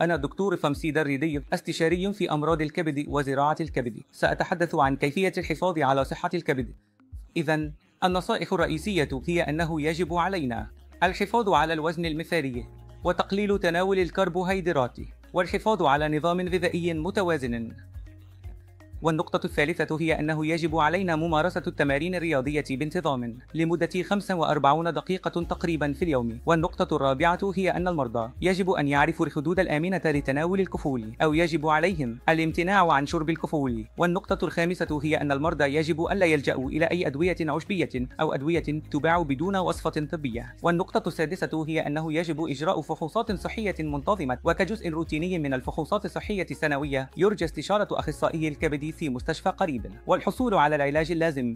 أنا الدكتور فمسيد الريدي، استشاري في أمراض الكبد وزراعة الكبد. سأتحدث عن كيفية الحفاظ على صحة الكبد. إذا، النصائح الرئيسية هي أنه يجب علينا الحفاظ على الوزن المثالي، وتقليل تناول الكربوهيدرات، والحفاظ على نظام غذائي متوازن. والنقطة الثالثة هي أنه يجب علينا ممارسة التمارين الرياضية بانتظام لمدة 45 دقيقة تقريبا في اليوم. والنقطة الرابعة هي أن المرضى يجب أن يعرفوا الحدود الآمنة لتناول الكحول، أو يجب عليهم الامتناع عن شرب الكحول. والنقطة الخامسة هي أن المرضى يجب ألا يلجأوا إلى أي أدوية عشبية أو أدوية تباع بدون وصفة طبية. والنقطة السادسة هي أنه يجب إجراء فحوصات صحية منتظمة، وكجزء روتيني من الفحوصات الصحية السنوية يرجى استشارة أخصائي الكبد في مستشفى قريب، والحصول على العلاج اللازم.